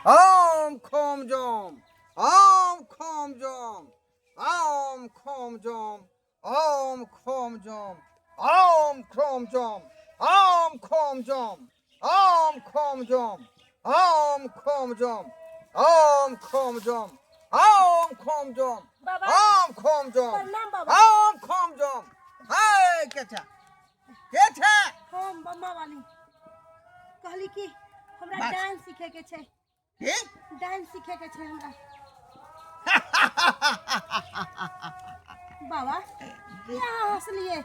ओम खोम जोम, ओम खोम जोम, ओम खोम जोम, ओम खोम जोम, ओम खोम जोम, ओम खोम जोम, ओम खोम जोम, ओम खोम जोम, ओम खोम जोम, ओम खोम जोम, बाबा ओम खोम जोम, प्रणाम बाबा। ओम खोम जोम। हाय, के छै, के छै? हम बम्मा वाली कहली कि हमरा बस। डांस सीखे के छै। की? डांस सीखे के छै हमरा। बाबा, किया अहाँ हंसलिए?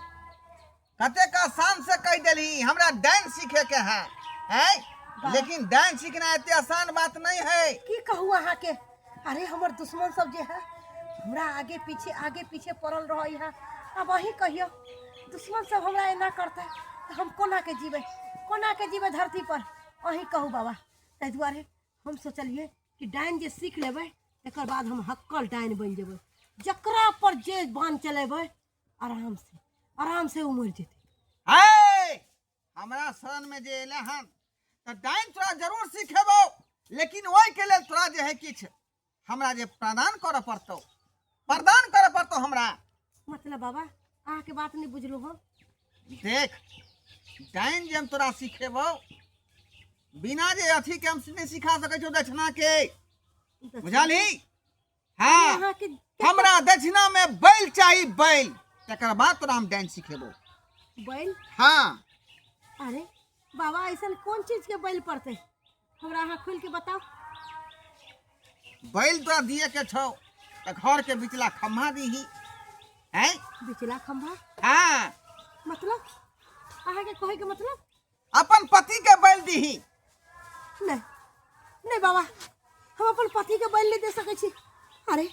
कतेक आसान से कहि देलही हमरा डांस सीखे के है, हैं? वाह। लेकिन डांस सीखना एते आसान बात नहीं है। की कहू अहाँके, अरे हमर दुश्मन सब जे है हमरा आगे पीछे आगे पीछे पड़ल रहै है। आब अहीं कहियो, दुश्मन सब हमरा एना करतै तऽ हम कोना के जीबै, कोना के जीबै धरती पर? अहीं कहू बाबा। ताहि दुआरे हम सोचलिए कि डाइन जे सीख लेबै तकर बाद हम हक्कल डाइन बनि जेबै, जकरा पर जे बाण चलेबै आराम से आराम से ओ मरि जेतै। हे, हमरा शरण में जे एले हन तऽ डाइन तोरा जरूर सिखेबौ, लेकिन ओहिके लेल तोरा जे है किछु हमरा जे प्रदान करऽ पड़तौ, प्रदान करऽ पड़तौ हमरा। मतलब बाबा, अहाँके बात नहि बुझलहुँ हम। देख, डाइन जे हम तोरा सिखेबौ बिना जे अथी के हम नहि सिखा सकै छियौ दक्षिणा के, बुझलही? हाँ। अहाँके हमरा दक्षिणा में बैल चाही, बैल, तकर बाद तोरा हम डाइन सिखेबौ। बैल? हाँ। अरे बाबा, ऐसन कोन चीज के बैल पड़तै हमरा? अहाँ खोलि के बताउ। बैल तोरा दिए के छौ तऽ घर के बिचला खम्भा दीही, हैं? बिचला खम्भा? हाँ। मतलब अहाँके कहै के मतलब? अपन पति के बैल दीही। नहीं नहीं बाबा, हम अपन पति के बैल नहीं दे सकै छी। अरे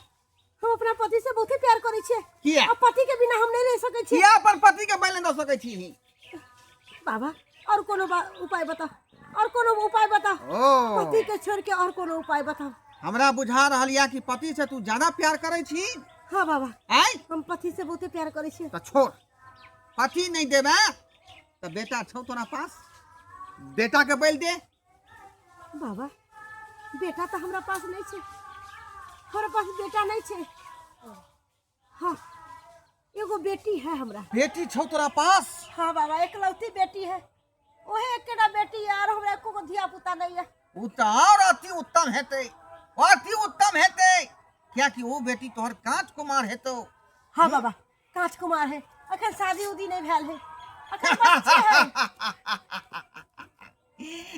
हम अपना पति से बहुते प्यार करै छियै। किया? आ पति के बिना हम नहीं रह सकै छी। किया अपन पति के बैल नहीं दऽ सकै छी? बाबा, और कोनो उपाय बताओ, और कोनो उपाय बताओ। ओ पति के छोड़ के और कोनो उपाय बताओ। हमरा बुझा रहल या कि पति से तू ज्यादा प्यार करै छी। हाँ बाबा। आँय? हम पति से बहुते प्यार करै छी। तऽ छोड़, पति नहीं देबे तऽ बेटा छौ तोरा पास, बेटा के बैल दे। बाबा, बेटा तऽ हमरा पास नहीं छै, हमरा पास बेटा नहीं छै। हाँ, एगो बेटी है हमरा। बेटी छौ तोरा पास? हाँ बाबा, एकलौती बेटी है, ओहे एकेटा बेटी है, और हमरा एको गो धिया पुता नहीं है। उ तऽ और अति उत्तम हेतै, अति उत्तम हेतै, कियाकि ओ बेटी तोहर काँच कुमार हेतौ। हाँ बाबा, काँच कुमार है, अखन शादी उदी नहीं भेल है, अखन बच्चे है।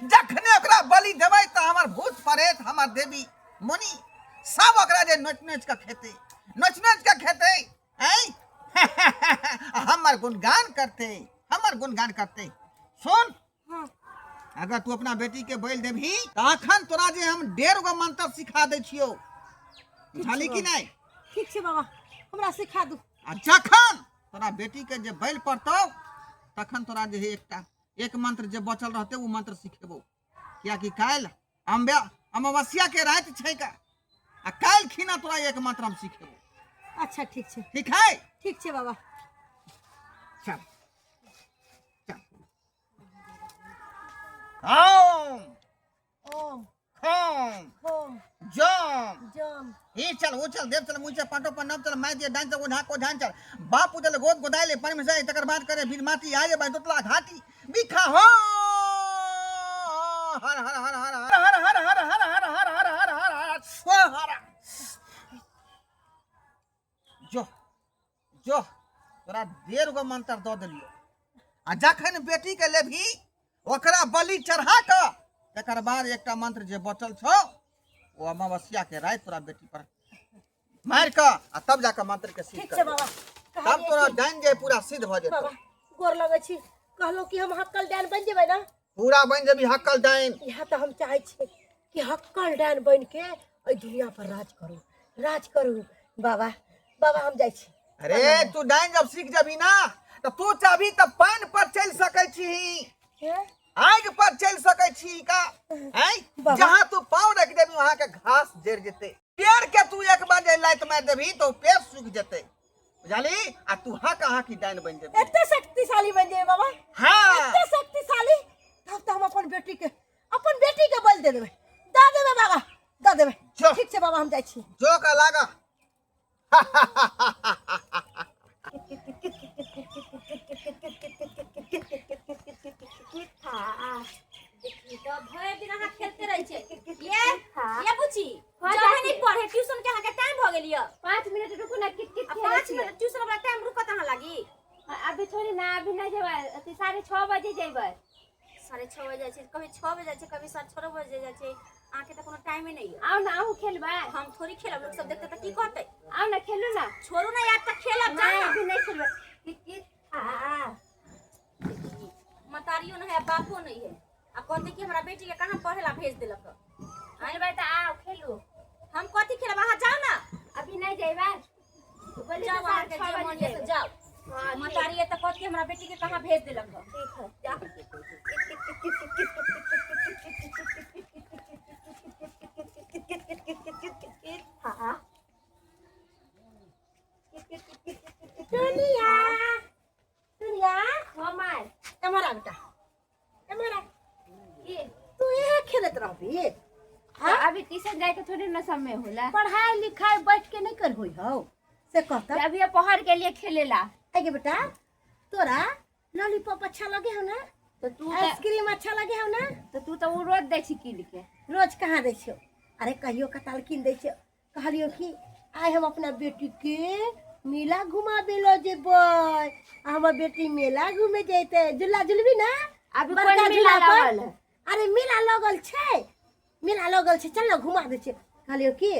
जखने ओकरा बलि देबै तऽ हमर भूत प्रेत, हमर देवी मुनि सब ओकरा जे नोच नोच कऽ खेतै, नोच नोच कऽ खेतै, ऐं हमर गुणगान करतै, हमर गुणगान करतै। सुन। हाँ। अगर तू अपना बेटी के बैल देबही तऽ अखन तोरा जे हम 1.5 गो मंत्र सिखा दै छियौ, बुझलही कि नहि? ठीक छै बाबा, हमरा सिखा दू। आ जखन तोरा बेटी के जे बैल पड़तौ तखन तोरा जे है एकटा एक मंत्र जे बचल रहतै ओ मंत्र सिखेबौ, कियाकि काल्हि अमावस्या के राति छै का, आ काल्हि खिना तोरा एक मंत्र हम सिखेबौ। अच्छा ठीक छै। ठीक है? ठीक छै बाबा। चल चल। ओम ओम खोम खोम जम जम ई चल ओ चल देव चल मुँह चल पाटो पर नव चल माय दिए डाइन चल ओढ़ा को ढान चल बाप उदल गोद गोदाय ले पानी में जाए तकर बाद करे बीर माटी आए बाई तोतला घाटी बिखा हो हर हर हर हर हर हर हर हर हर हर हर हर हर हर हर हर। जो जो तोरा 1.5 गो मंत्र दऽ देलियौ, आ जखन बेटी के लेबही ओकरा बलि चढ़ा कऽ तकर बाद एकटा मंत्र जे बचल छौ ओ अमावस्या के राति तोरा बेटी पर मारि कऽ आ तब जाकऽ मंत्र के सिद्ध ठीक छै करबौ। बाबा, तब कहलियै तोरा कि डाइन जे पूरा सिद्ध भऽ जेतौ। बाबा, गोर लगै छी। कहलहुँ कि हम हक्कल डाइन बनि जेबै ने? पूरा बनि जेबही हक्कल डाइन। इएह तऽ हम चाहै छियै कि हक्कल डाइन बनि के एहि दुनिया पर राज करू, राज करू। बाबा, बाबा, हम जाइ छी। अरे तू डाइन जब सीख जेबही ना तऽ तू चाहबी तऽ पानि पर चलि सकै छी, हैं? आगि पर चलि सकै छी का, हैं? बाबा। जहाँ तू पाँव रख देबी वहाँ के घास जरि जेतै। पेड़ के तू एक बार जे लात मारि देबही तऽ ओ पेड़ सूखि जेतै, बुझलही? आ तू हक हाकी डाइन बनि जेबही। एते शक्तिशाली बनि जेबै बाबा? हाँ। एते शक्तिशाली? तब तऽ हम अपन बेटी के, अपन बेटी के बलि दे देबै, दऽ देबै बाबा। जो। ठीक छै बाबा, हम जाइ छी। जो का लागा। देखी तऽ भरि दिन अहाँ खेलते रहै छियै। ये ये बुची, जाबै नहि पढ़े ट्यूशन के, अहाँके टाइम भऽ गेल यऽ। 5 मिनट रुकू ना, किट किट आ खेलै 5 छियै। मिनट ट्यूशन वाला टाइम रुकत अहाँ लागी? अभी थोड़ी ना, अभी नहीं जेबै, अथी 6:30 बजे जेबै। 6:30 बजे जाइ छै, कभी 6 बजे जाइ छै, कभी 6:30 बजे जाइ छै। अहाँके तऽ कोनो टाइमे नहि यऽ। आउ ना, अहूँ खेलबै। हम थोड़ी खेलब, लोक सब देखते तऽ की कहतै? आउ ना, खेलू ना। छोड़ू ना यार, तऽ खेलब। नहीं। जाउ ना। अभी नहीं खेलबै। किट किट आ। मतारियो नहीं है, बापो नहीं है, आ कहते कि हमरा बेटी के कहाँ पढ़े ला भेज देलक। खेलबै तऽ आउ, खेलू। हम कथी खेलब? अहाँ जाउ ना। अभी नहीं जेबै, बोली। जाउ, तऽ अहाँके साढ़े जे छः मन बजे यऽ से जेबै। जाउ। हाँ, ठीक। मतारी है तऽ कहत कि हमरा बेटी के कहाँ भेज देलक। ठीक है। जाउ। हाँ। टुनिया, टुनिया। हाँ माय। एम्हर आ बेटा, एम्हर आ। की? तू इहे खेलैत रहबी? हाँ, अभी ट्यूशन जाए के थोड़ी ना समय होला। पढ़ाई लिखाई बैठ के नहीं कर होई हौ से कहता। अभी पहर के लिए खेलेला। आगे बेटा, तोरा लॉलीपॉप अच्छा लगे हो ना? तो तू तऽ आइसक्रीम अच्छा लगे हो ना? तो तू तऽ उ रोज दै छी कीन के। रोज कहाँ दै छियौ? अरे, कहियो कताल कीन दै छियौ। कहलियौ कि आइ हम अपना बेटी के मेला घुमाबे लऽ जेबै आ हमर बेटी मेला घूमे जैते। झूला झुलबी ना? अभी बड़का कोन मेला झूला पर? लगल है? अरे, मेला लगल छै, मेला लगल छै, चल ना घुमा दै छियौ। कहलियौ कि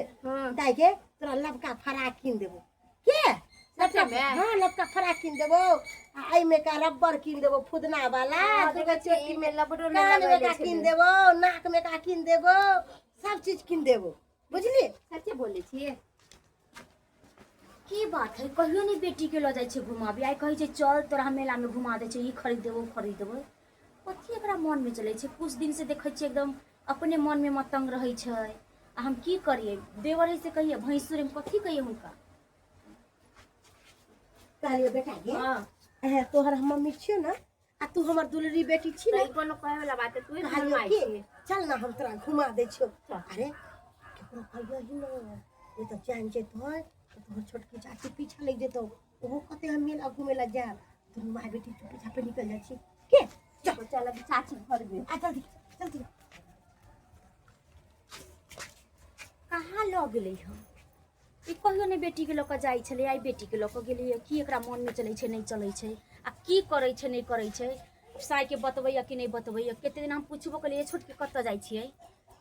दाइ के तोरा लबका फराक कीन देबो के लबका। सच्चे में? हाँ, लबका फराक कीन देबो आ एहिमे का रबड़ कीन देबो, फुदना वाला। हाँ, दूगो देखै छियै, चोटी में एहिमे रबड़ो नहि कान में लगैले का कीन छलै। देबो, नाक में का कीन देबो, सब चीज कीन देबो, बुझली? सच्चे बोलै छियै? की बात है, कहियो नहि बेटी के लऽ जाइ छै घुमाबे, आइ कहै छै चल तोरा मेला में घुमा दै छै, ई खरीद देबो, ओ खरीद देबो। कथी एकरा मन में चलै छै? कुछ दिन से देखै छियै एकदम अपने मन में मतंग रहै छै। आ हम की करियै? देवर है से कहियै, भैंसुर हम कथी कहियै हुनका? कहलियो बेटा गे, हाँ। एहे तोहर हम मम्मी छियो ना आ तू हमर दुलरी बेटी छी तऽ ना। ई कोनो कहै वाला बात है? तू ही कहलियो घुमाइ कि छी। चल ना, हम तोरा घुमा दै छियो। चल। अरे, केकरो कहियो ही ना, नहीं तऽ जान जेतै तऽ तोहर छोटकी चाची पीछा लागि जेतौ। ओहो कहते हम मेला घूमे ला जायब। दुनू माय बेटी चुपे चापे निकल जाइ छी के। चल। चल, अभी चाची घर में। आ, जल्दी जल्दी। कहाँ लऽ गेलै हम? ई कहियो नहि बेटीके लऽ कऽ जाइ छलै, आइ बेटीके लऽ कऽ गेलैए। की एकरा मोनमे चलै छै, नहि चलै छै, आ की करै छै, नहि करै छै? साइके बतबैया कि नहि बतबैया? कते दिन हम पुछबो केलियै, छोटके कतऽ जाइ छियै,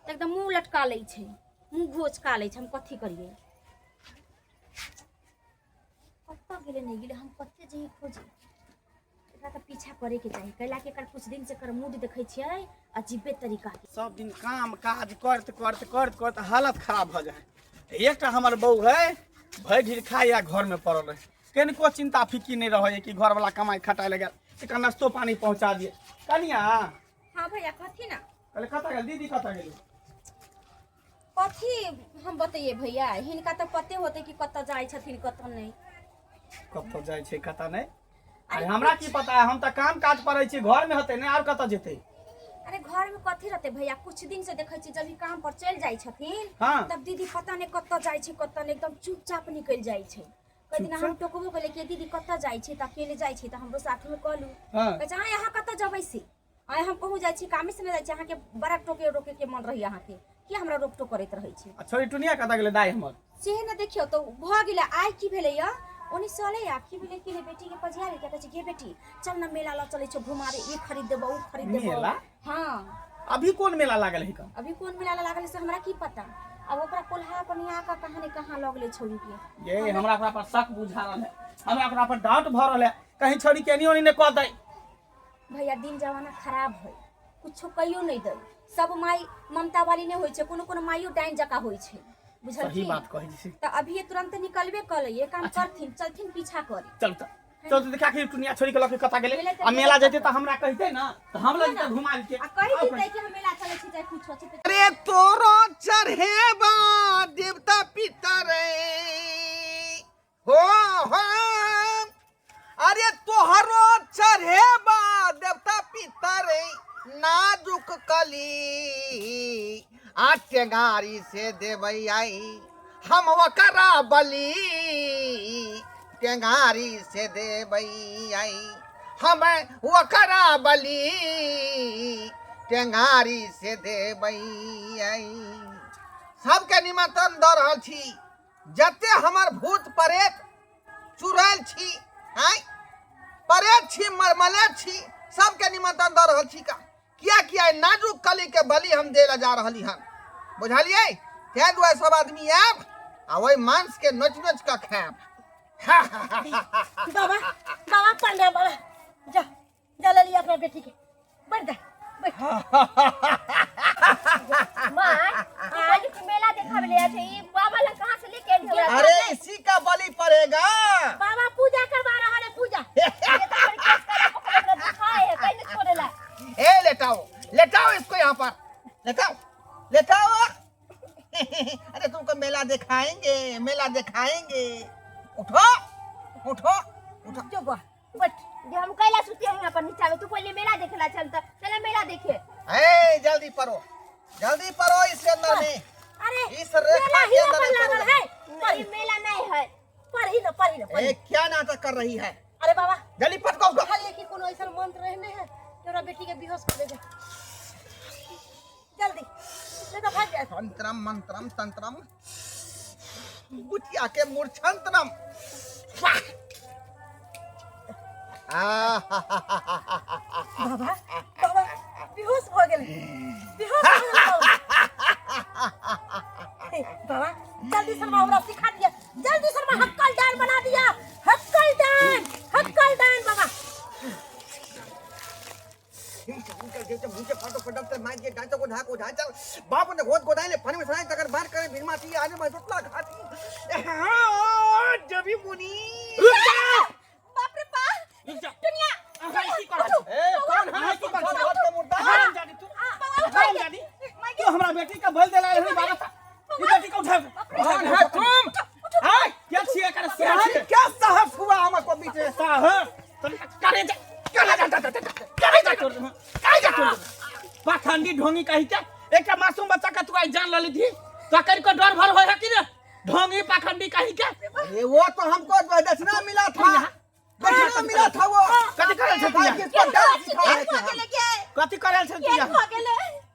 तऽ एकदम मुँह लटका लै छै, मुँह घोचका लै छै। हम कथी करियै? कतऽ गेलै, नहि गेलै, हम कते जइयै खोजे? एकरा तऽ पीछा करैके चाही, कैला कि एकर कुछ दिन से एकर मूड देखै छियै अजीबे तरीकाके। सब दिन काम काज करत करत करत करत हालत खराब भऽ जाइ है। एकटा हमर बहू है, भरि ढीर खाइ आ घरमे पड़ल रहे, कनिको चिंता फिकी नहि रहै कि घरवला कमाइ खटाइ लए गेल, एकरा नाश्तो पानी पहुँचा दिए। कनिया। हाँ भैया, कथी ना? कहले कतऽ गेल दीदी, कतऽ गेली? कथी हम बतैयै भैया? हिनका तऽ पते होतै कि कतऽ जाइ छथिन, कतऽ नहि। कतऽ जाइ छै, कतऽ नहि? अरे, हमरा की पता है? हम तऽ काम काज करै छी, घरमे हेतै नहि, आर कतऽ जेतै? अरे, घर में कथी रहते भैया? कुछ दिन से देखै छी, जब ई काम पर चलि जाइ छथिन, तब दीदी पता नहि कतऽ जाइ छै, कतऽ नहि, एकदम चुपचाप निकलि जाइ छै। कई दिना हम टोकबो केलियै कि दीदी कतऽ जाइ छै, तऽ अकेले जाइ छै तऽ हमरो साथमे कहलू। कहै छै, आँय, अहाँ कतऽ जेबै से? आँय, हम कहूँ जाइ छी, कामे से नहि जाइ छी? अहाँके बड़ा टोके रोके के मन रहैए, अहाँके की हमरा रोक टोक करैत रहै छी? आ छोरी टुनिया कतऽ गेलै, दाइ हमर? से ने देखियौ तऽ भऽ गेलै। आइ की भेलै यऽ, ओनी चलै आ की भेलै कि नहि, बेटीके पजिया लेलकै, कहै छै, गे बेटी, चल ने मेला लऽ चलै छौ घुमाबे, ई खरीद देबौ, ओ खरीद देबौ। मेला? हाँ। अभी कोन मेला लागल है कन? अभी कोन मेला लागल से हमरा की पता। अब ओकरा कोल्हा कनिया का कहाँ ने कहाँ लऽ गेलै छौड़ी के। ये हमरा ओकरा पर शक बुझा रहल है, हमरा ओकरा पर डाउट भऽ रहल है, कहीं छोरी केनी ओनी ने कऽ दै। भैया, दिन जमाना खराब है, कुछो कहियो नहि दै। सब माई ममता वाली नहि होइ छै, कोनो कोनो माइयो डाइन जकाँ होइ छै। सही बुझलखिन? बात कहै छी। तऽ अभी तुरंत निकलबे कलैये, काम करथिन, चलथिन पीछा करी। चल तऽ, चल तऽ, देखा कि टुनिया छोरी के लऽ के कतऽ गेलै। गेलै तऽ आ मेला गेलै। जेतै तऽ हमरा कहितै ने, तऽ हम लऽ जेतै घुमा देतियै। आ कहि दितै कि हम मेला चलै छी, चाहे कुछो छै। अरे, तोरो चढ़ेबा देवता पितर हो हो, अरे तोहरो चढ़ेबा देवता पितर नाजुक कली आ। टेंगारी से देबै आई हम ओकरा बलि, टेंगारी से देबै आई हम ओकरा बलि, टेंगारी से देबै आई। सबके निमंत्रण दऽ रहल छी, जते हमर भूत प्रेत चुड़ैल छी, आँय प्रेत छी, मरमले छी, सबके निमंत्रण दऽ रहल छी का किया किया नाजुक कली के बलि हम दे ला जा रहली हन, बुझलियै? ताहि दुआरे सब आदमी आयब आ ओहि मांस के नोच नोच कऽ खायब। बाबा बाबा प्रणाम बाबा, जा जा ले लिया अपना बेटी के, बैठ जा बैठ। माँ आज के मेला देखावे ले आछे, ई बाबा लग कहां से लेके आइल हमरा? अरे इसी का बलि पड़ेगा। बाबा पूजा करवा रहा है पूजा। ये तो बड़ी केस करे पकड़ के दिखाए है, कहीं नहीं छोड़ेला। ए लेटाओ लेटाओ इसको यहाँ पर, लेटाओ लेटाओ। अरे तुमको मेला दिखाएंगे, मेला दिखाएंगे। उठो उठो उठो। जो बा बैठ। जे हम कैला सुते हैं यहाँ पर नीचा में, तू पहले मेला देखेला चल त चला मेला देखे। ए जल्दी परो, जल्दी परो इसके अंदर में। अरे इस रेखा मेला के ही अंदर अपन में लागल परो। है। नहीं मेला नहीं है। पढ़ी न पढ़ी न पढ़ी। ए क्या नाटक कर रही है? अरे बाबा जल्दी पटको उसको। खाली कि कोनो ऐसा मंत्र रहने है तोरा बेटी के बेहोश कर देबे, जल्दी नहीं तो भाग जाए। तंत्रम मंत्रम तंत्रम बुटिया के मूर्छंत्रम। बाबा बाबा बेहोश भ गेल, बेहोश भ गेल बाबा। बाबा जल्दी शर्मा हमरा सिखा दिया, जल्दी शर्मा हक्कल डान बना दिया, हक्कल डान, हक्कल डान बाबा। बाप ने गोद गोदाई पानी में सनाई तकर बार करे भीमाती आने में जुटला घाती जबी मुनि। रुक जा, बाप रे बाप, रुक जा। दुनिया अहाँ की कर ए कौन है तू? कौन के मुर्दा? हरामजादी तू, हरामजादी तू हमरा बेटी के बल देला रे बाबा, ई बेटी के उठा। कौन है तुम? हाय क्या छिए कर से छिए? क्या साहस हुआ हमको बीच में? साहस करे जा, करे जा, करे जा, करे जा। पाखंडी ढोंगी कही के एकटा मासूम बच्चा के तू आई जान लली थी तो कर को डर भर होय है कि ने? ढोंगी पाखंडी कही के। अरे वो तो हमको दक्षिणा मिला था, दक्षिणा मिला था वो। कथी करल छे तू? किसको डांस सिखा रहे थे हम? कथी करल छे तू?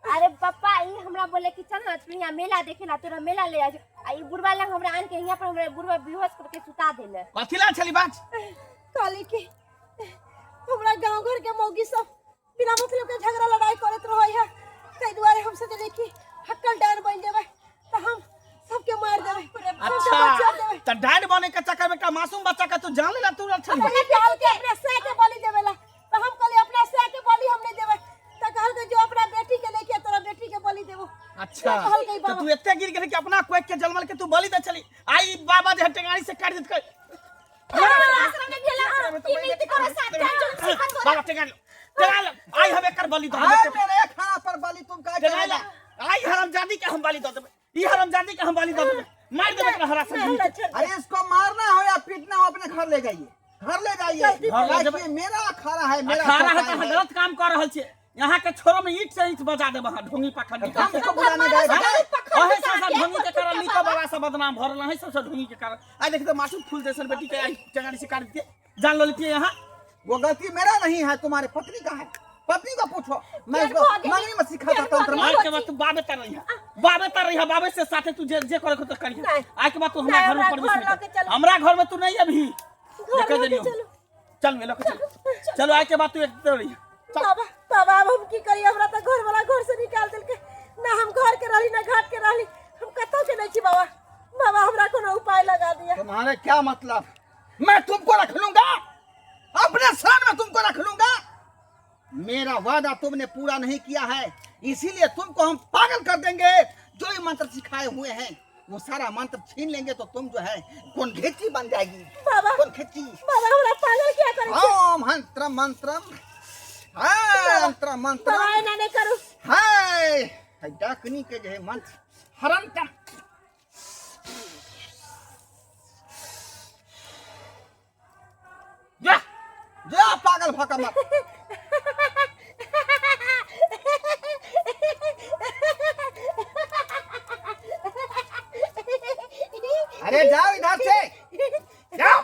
अरे पप्पा ई हमरा बोले कि चल ना तू यहाँ मेला देखेला, तोरा मेला ले आ। ई बुढ़वा लग हमरा आन के यहाँ पर हमरा बुढ़वा बेहोश करके सुता देले। कथी ला छली बात? काली के हमरा गांव घर के मौगी सब बिना मतलब के झगड़ा लड़ाई करत रहे है, ताहि दुआरे हम सोचलिए कि हक्कल डान बन जेबै त हम सबके मार देबै। अच्छा त डान बने के चक्कर में एकटा मासूम बच्चा के तू जान लेला तू अच्छा। कहल के अपने से के बलि देवेला, त हम कहलिए अपना से के बलि हम नहीं देबै, त कहल के जो अपना बेटी के लेके तोरा बेटी के बलि देबो। अच्छा कहल के त तू एते गिर गेल कि अपना कोख के जलमल के तू बलि दे चली। आई बाबा जे टेंगारी से काट देत के बाबा टेंगारी टेंगारी आई हम एकर बलि दे। मेरे खाना पर बलि तुम का टेंगारी आई हरामजादी के हम बलि दे देबै, ई हरामजादी के हम बलि दे देबै, मार देबै एकरा हरा से। अरे इसको मारना हो या पीटना हो अपने घर ले जाइए, घर ले जाइए। घर ले जेबै। मेरा अखाड़ा है, मेरा अखाड़ा है त गलत काम कर रहल छी। यहाँ के छोरो में ईट से ईट बजा देब अहाँ ढोंगी पाखंडी। हम इसको बुलाने गए अहे सब ढोंगी के कारण निको बाबा सब बदनाम भरल है, सब ढोंगी के कारण। आई देख तो मासूम फूल जैसन बेटी के आई टेंगारी से काट दिए, जान ललती यहाँ। वो गलती मेरा नहीं है, तुम्हारे पत्नी का है, पत्नी को पूछो। मैं इसको मंगनी में सिखा था तंत्र। आज के बाद तू बाबे तर रही है, बाबे तर रही है, बाबे से साथे तू जे जे करे को तो करिहे। आज के बाद तू हमरा घर में प्रवेश नहीं, हमरा घर में तू नहीं अभी लेके देलियो। चल मेला के चल, चलो आज के बाद तू एक तर रही है। बाबा बाबा अब हम की करी? हमरा त घर वाला घर से निकाल देलके, ना हम घर के रहली ना घाट के रहली, हम कतौ के नहीं छी बाबा। बाबा हमरा कोनो उपाय लगा दिया। तुम्हारे क्या मतलब? मैं तुमको रख लूंगा अपने साथ में, तुमको रख लूंगा। मेरा वादा तुमने पूरा नहीं किया है, इसीलिए तुमको हम पागल कर देंगे। जो ये मंत्र सिखाए हुए हैं वो सारा मंत्र छीन लेंगे तो तुम जो है कौन बन जाएगी। बाबा कौन खींची? बाबा हमरा पागल क्या करे? ओम मंत्र मंत्रम मंत्र मंत्र बाबा ना नहीं करू। हाय डाकनी के जो है मंत्र हरंतम। जा जा पागल भका मत। अरे जाओ इधर से, जाओ।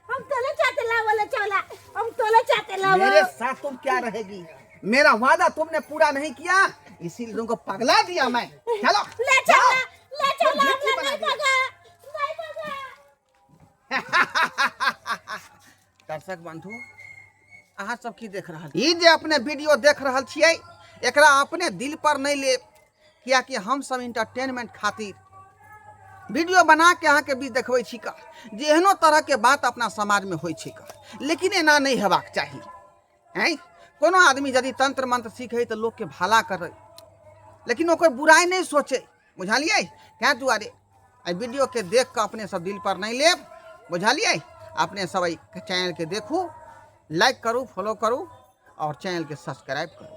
हम तोले चाहते ला वाला चौला, हम तोले चाहते ला। मेरे साथ तुम क्या रहेगी? मेरा वादा तुमने पूरा नहीं किया, इसीलिए तुमको पगला दिया मैं। चलो ले जाओ। चौला, ले चौला, झूठी हमरा बना नहीं दिया। भगा, नहीं भगा। दर्शक बंधु, अहाँ सब की देख रहल ई जे अपने वीडियो देख रहल छियै, एकरा अपने दिल पर नहीं लेब, कियाकि हम सब इंटरटेनमेंट खातिर वीडियो बना के अहाँके बीच देखबै छी का जे एहनो तरहके बात अपना समाजमे होइ छै का, लेकिन एना नहि हेबाक चाही। आँय, कोनो आदमी यदि तंत्र मंत्र सीखै तऽ लोकके भला करै, लेकिन ओकर बुराइ नहि सोचै, बुझलियै? ताहि दुआरे एहि वीडियोके देख कऽ अपने सब दिल पर नहि लेब, बुझलियै? अपने सब एहि चैनलके देखू, लाइक करू, फॉलो करू और चैनलके सब्सक्राइब करू।